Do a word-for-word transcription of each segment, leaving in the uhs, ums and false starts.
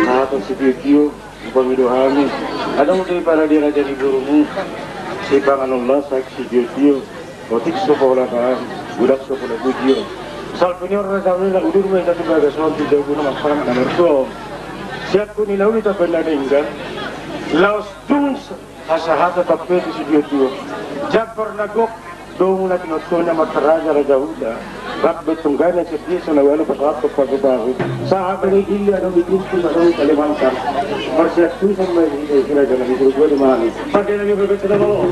Aha tu sitiotio, upa mi do hami. Adong do i pala di raja ni borumu, sipanganon las, sitio-tio, otik so pola taan, godang so pola bujio. Salpu ni on raja ni na udur ma hita tu bagas on, tu jabu na marpangan na martua on. Siap ku ni na uli tapen na denggan. Laos tung hasahatan pe tu sitio-tio. Jambar na gok, domu na tinotohon na martaraja raja huta. Rap bettung gana cerdia so na ualu pasahat tu pasu-pasu. Sahat bagi gili adong di Ginting adong di Kalimantan. Marsiap tu sama di raja na di Surabaya di Mali. Pakai lagi bebek kita mau.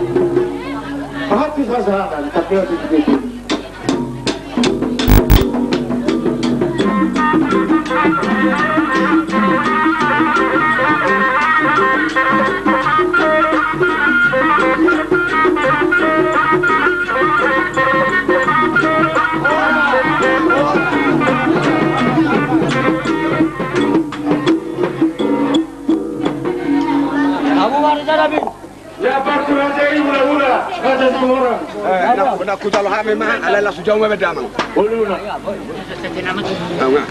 Pahat tu hasahatan tapi harus di Ginting. Abu mari tarabi. Jambar tu raja i mula-mula, raja Singorang. Eh, na, na kujalo hami ma, alai langsung jauh ma damang. Uluna. Tahu nggak?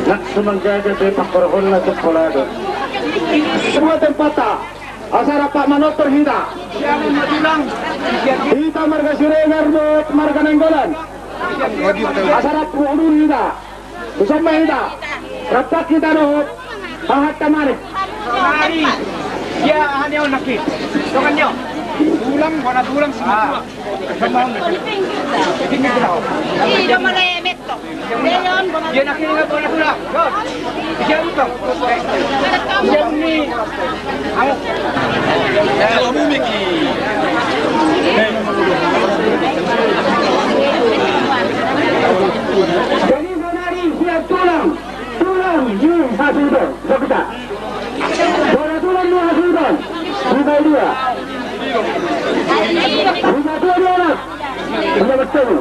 Nak sumanggaga pe pakorhon na sekolah do. Semua tempata, asara pak manotor hita. Hita marga Siregar dohot marga Nainggolan. Asara puhulun hita. Tuson ma hita, rampak hita dohot hahanta manik. Nari. Ia aha ni on nangkin? Dongan ni on. Tulang, bona tulang si matua. Sama on. Ini kita. Iya, mana ya, metto. Ia nangkin bona tulang. Ia utang. Ia ni. Jadi, bonari siap tulang, tulang ni hasuhuton, so hita. Bona tulang ni hasuhuton, hita dua. Hita dua, dua anak. Hita bertemu.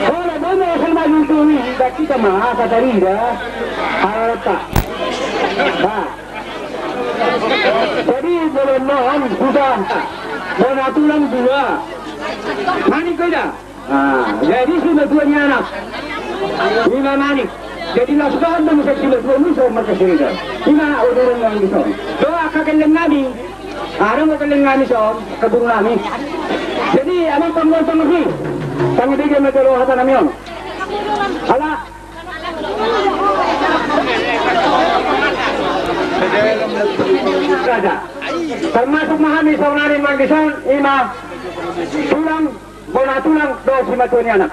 Bona, bona, sama YouTube ini, kita mah, kata dia. Harta. Nah. Jadi, bona non, sudah. Bona tulang dua. Manik ko ida. Ah, jadi si matua ni anak. Ima manik. Jadi laos dohot do muse si matua muse marga Siregar. Ima uduran nang dison. Do angka gelleng nami. Adong do gelleng nami son, angka boru nami. Jadi amang panggual pangursi. Tanggi dege ma jolo hata nami on. Ala Raja. Termasuk ma hami saonari nang dison, ima tulang, bona tulang, dohot si matua ni anak.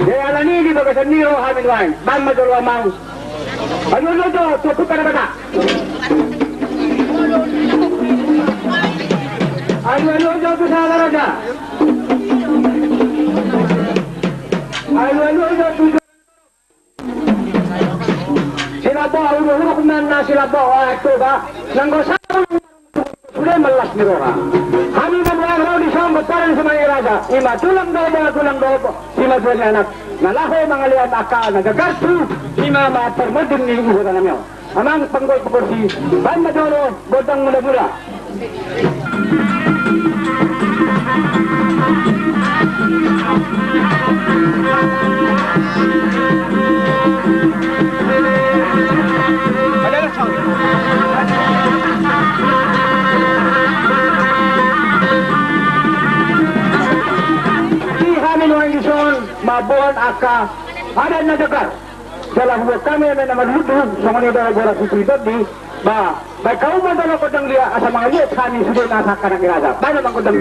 Jadi alani di bagasan ni ro hami nuaeng, baen ma jolo amang. Alu alu jo, tu Ompunta Debata. Alu alu jo tu Sahara Raja. Alu alu jo tu Silambok, huruk-huruk na Silambok, ah, Toba. Nanggo saur sude ma las ni roha. Hami ma nuaeng ro dison pomparan simangi raja. Ima tulang do, bona tulang do, si matua ni anak. Na laho mangalean angka na gagar tu, ima ma parmonding ni ibota nami on. Amang panggual pangursi, baen ma jolo gondang mula-mula. Di hami nuaeng dison mamboan angka adat na jagar. Jala hubuat hami eme na marlundu, songon i do boras ni Puri Tondi, ba, baen hamu ma jolo gondang dia, asa mangaliat hami sude na sangkanak ni raja. Baen ma gondang.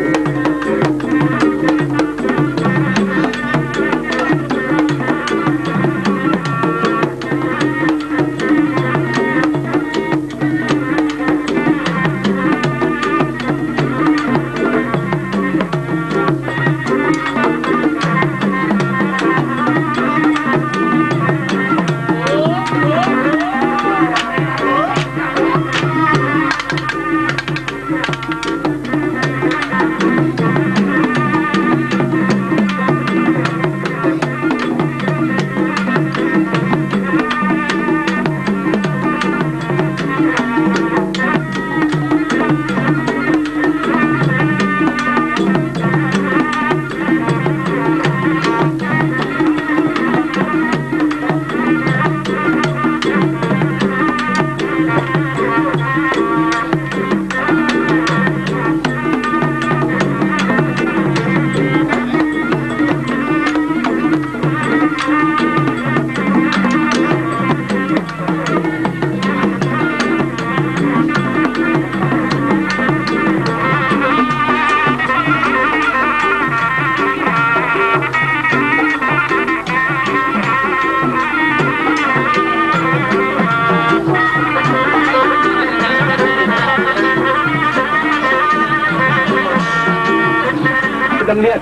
Dang liat.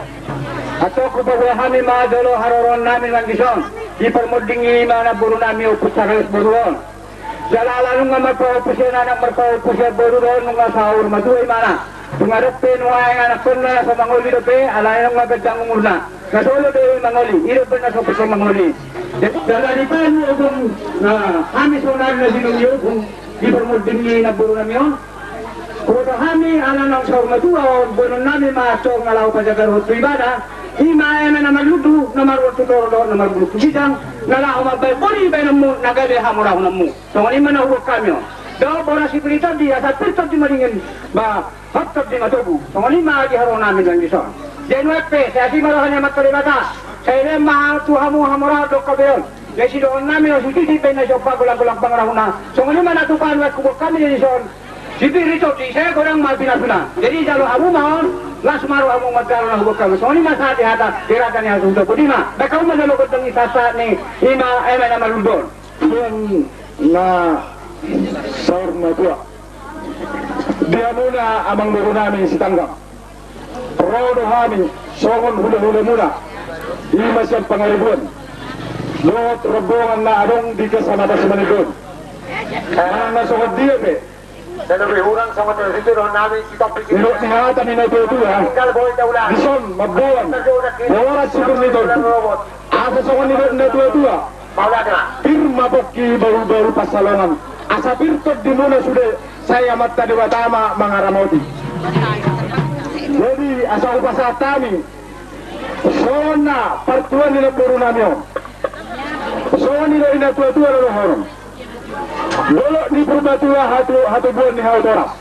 Antong hupaboa hami ma jolo haroroan nami nang dison. Di parmonding i ma namboru nami Ompu Charles boru on. Jala ala nunga marpaompus ia anak, marpaompus ia boru do, nunga saur matua ibana. Nunga adong pe nuaeng anakkonna na so mangoli dope, alai nunga ganjang umurna. Na so olo do i mangoli, i dope na so pe so mangoli. Jadi jala di pan ogung, na hami saonari na jinong i ogung di parmonding ni namboru nami on. Huboto hami ala naung saur matua on, boanon nami ma antong na laho pajagar on tu ibana. I ma eme na marlundu, na maruan tu toru dohot na marlundu tu ginjang, na laho mambahen boni bahenonmu, na gabe hamurahononmu. Songon i ma na huboan hami on. Dohot boras si Puri Tondi, asa pir tondi madingin, ba, hot tondi matogu. Songon i ma di haroro nami nang dison. Jadi nuaeng pe, sai asi ma roha ni Amanta Debata. Sai lehon ma tu hamu hamoraon dohot habeon. Jadi sidohonon nami on, sude di pe na siompa golang-golang pangarahutna. Songon i ma na tupa nuaeng huboan hami di dison. Si Puri Tondi, sai godang ma pinapina. Jadi jalo hamu ma on, las ma rohamu manjalo na huboan hami. Songon i ma sahat di hata, di rata ni hasuhuton. Boti ma, bahen hamu ma jalo gondang ni sahat-sahat ni, i ma eme na marlundu on. Tulang na saur matua. Di hamuna amangboru nami Sitanggang. Ro do hami songon hula-hulamuna. I ma sian Pangaribuan dohot rombongan na adong di Kecamatan Simanindo on. Manang na songon dia pe. Nidok ni hata ni natua-tua. Dison mamboan boras si Puri Tondi. Asa songon nidok ni natua-tua. Pir ma pongki, bahu-bahu pansalongan. Asa pir tondimuna sude, sai Amanta Debata ma mangaramoti. Jadi asa hupasahat hami songon na partuan ni namboru nami on. Songon nidok ni natua-tua do dohonon. Dolok ni Purbatua hatu, hatubuan ni hau toras.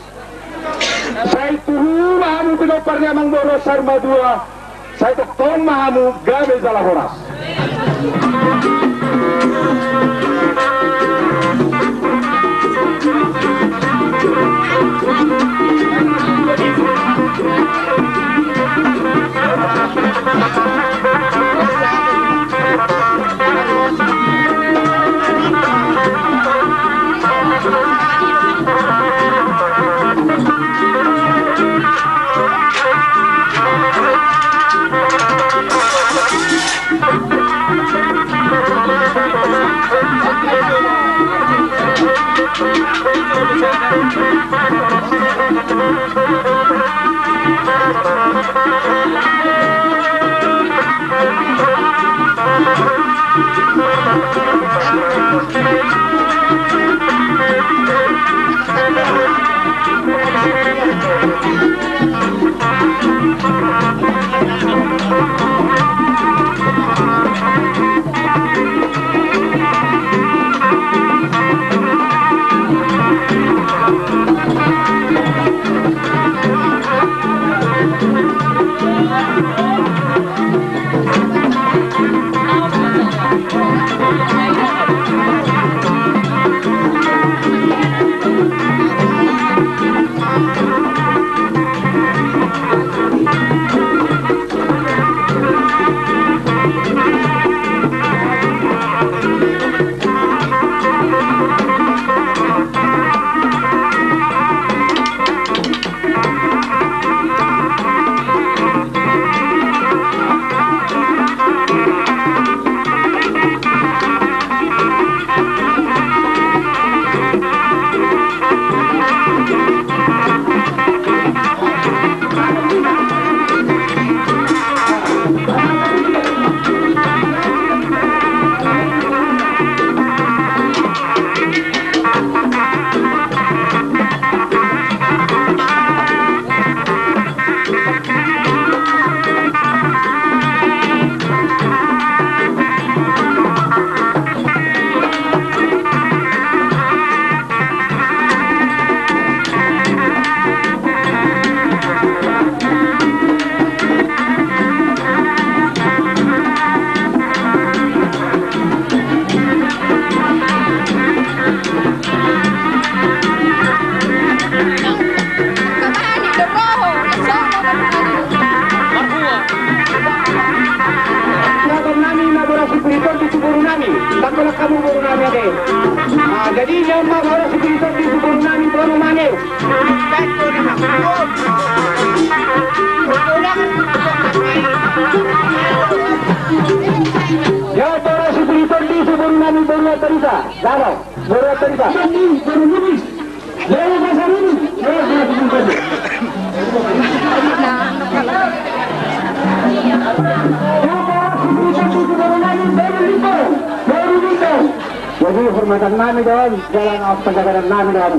Sai tubu ma hamu pinompar ni amangboru saur matua. Sai tongtong ma hamu gabe jala horas. Nami ma boras si Puri Tondi tu boru nami, tangkolak hamu boru nami ate. Ah, jadi nami ma boras si Puri Tondi tu boru nami, boru nami. Tarita, Dano, Boru Tarita. Boru Lubis. Boru Pasar Ulu. Jadi hormatan nami do on, jala na panjagaran nami do on.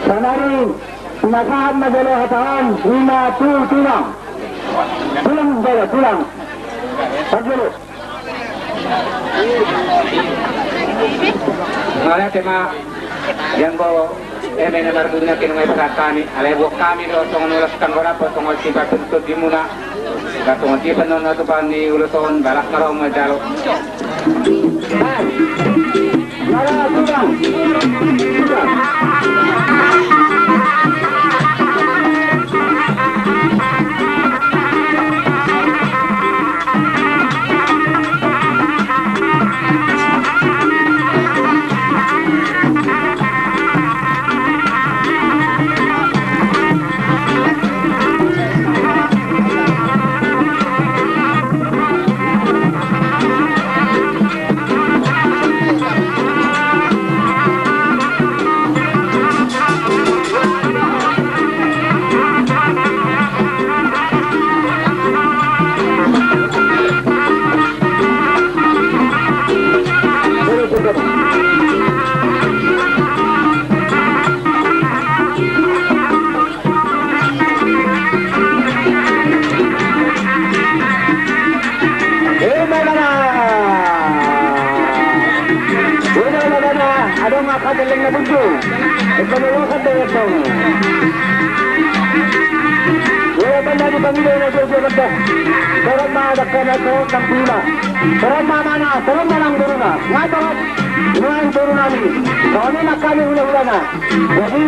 Sonari, pinasahat ma jolo hata on, ima tu tulang. Tulang jolo, tulang. Pajolo. Mauliate ma, janggo eme na marguna kinungai pasahat kami, alai buat kami do songon ulos tanggorap, songon sipatuntut di muna, songon tipe non na tupan ni ulos on, balas na ro ma jalo. Ima ibana. Ima ibana. Adong angka gelleng na buntu. Eka lolosan do adong. Ia banda di pangido na jauh-jauh bentuk. Torop ma dakka na torop nang pima. Torop ma amana, torop ma nang boruna. Nga torop. Nuaeng boru nami. Songon i nang hami hula-hulana. Jadi,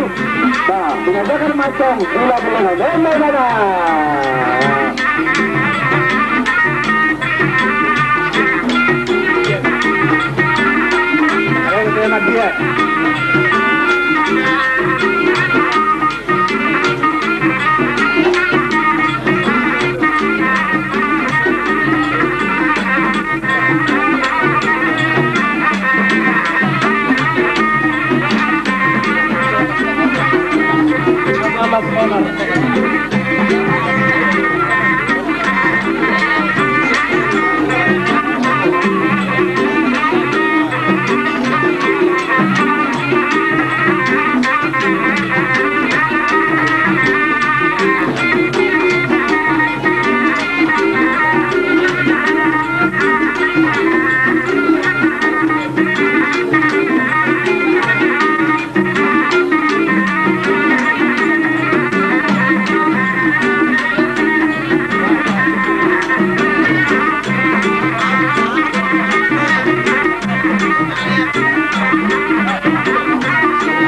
nah, pinasahat ma antong hula-hulana. Ima ibana.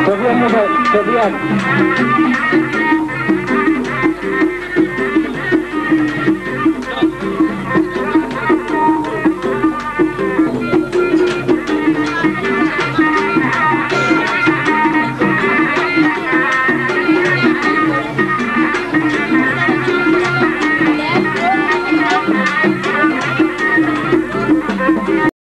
Sofian, Sofian.